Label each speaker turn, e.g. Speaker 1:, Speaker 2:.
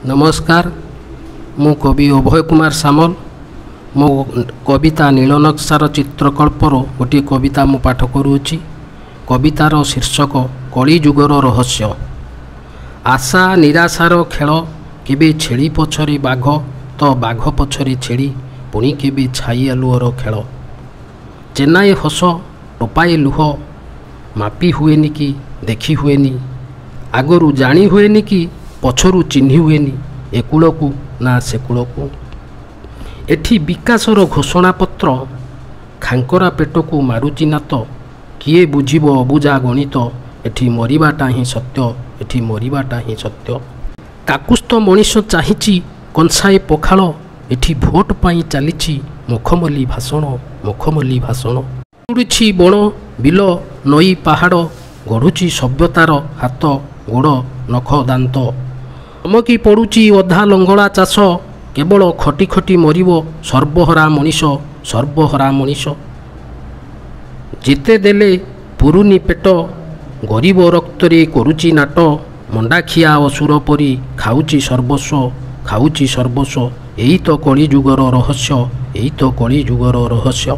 Speaker 1: ନମସ୍କାର, ମୁଁ କବି ଅଭୟ କୁମାର ସାମଲ। ମୋ କବିତା ନୀଳନକ୍ସାର ଚିତ୍ରକଳ୍ପର ଗୋଟିଏ କବିତା ମୁଁ ପାଠ କରୁଅଛି। କବିତାର ଶୀର୍ଷକ କଳିଯୁଗର ରହସ୍ୟ। ଆଶା ନିରାଶାର ଖେଳ, କେବେ ଛେଳି ପଛରେ ବାଘ ତ ବାଘ ପଛରେ ଛେଳି, ପୁଣି କେବେ ଛାଇ ଆଲୁଅର ଖେଳ। ଚେନାଏ ହସ, ଟୋପାଏ ଲୁହ, ମାପି ହୁଏନି କି ଦେଖି ହୁଏନି, ଆଗରୁ ଜାଣି ହୁଏନି କି ପଛରୁ ଚିହ୍ନି ହୁଏନି, ଏ କୂଳକୁ ନା ସେ କୂଳକୁ। ଏଠି ବିକାଶର ଘୋଷଣାପତ୍ର ଖାଙ୍କରା ପେଟକୁ ମାରୁଛି ନାତ, କିଏ ବୁଝିବ ଅବୁଝା ଗଣିତ, ଏଠି ମରିବାଟା ହିଁ ସତ୍ୟ, ଏଠି ମରିବାଟା ହିଁ ସତ୍ୟ। କାକୁସ୍ଥ ମଣିଷ ଚାହିଁଛି କଂସାଏ ପଖାଳ, ଏଠି ଭୋଟ ପାଇଁ ଚାଲିଛି ମଖମଲି ଭାଷଣ, ମଖମଲି ଭାଷଣ। ଉଡୁଛି ବଣ, ବିଲ, ନଈ, ପାହାଡ଼, ଗଢ଼ୁଛି ସଭ୍ୟତାର ହାତ, ଗୋଡ଼, ନଖ, ଦାନ୍ତ। ଚମକି ପଡ଼ୁଛି ଅଧା ଲଙ୍ଗଳା ଚାଷ, କେବଳ ଖଟି ଖଟି ମରିବ ସର୍ବହରା ମଣିଷ, ସର୍ବହରା ମଣିଷ। ଯେତେ ଦେଲେ ପୁରୁନି ପେଟ, ଗରିବ ରକ୍ତରେ କରୁଛି ନାଟ, ମଣ୍ଡାଖିଆ ଅସୁର ପରି ଖାଉଛି ସର୍ବସ୍ୱ, ଖାଉଛି ସର୍ବସ୍ୱ। ଏଇ ତ କଳିଯୁଗର ରହସ୍ୟ, ଏଇ ତ କଳିଯୁଗର ରହସ୍ୟ।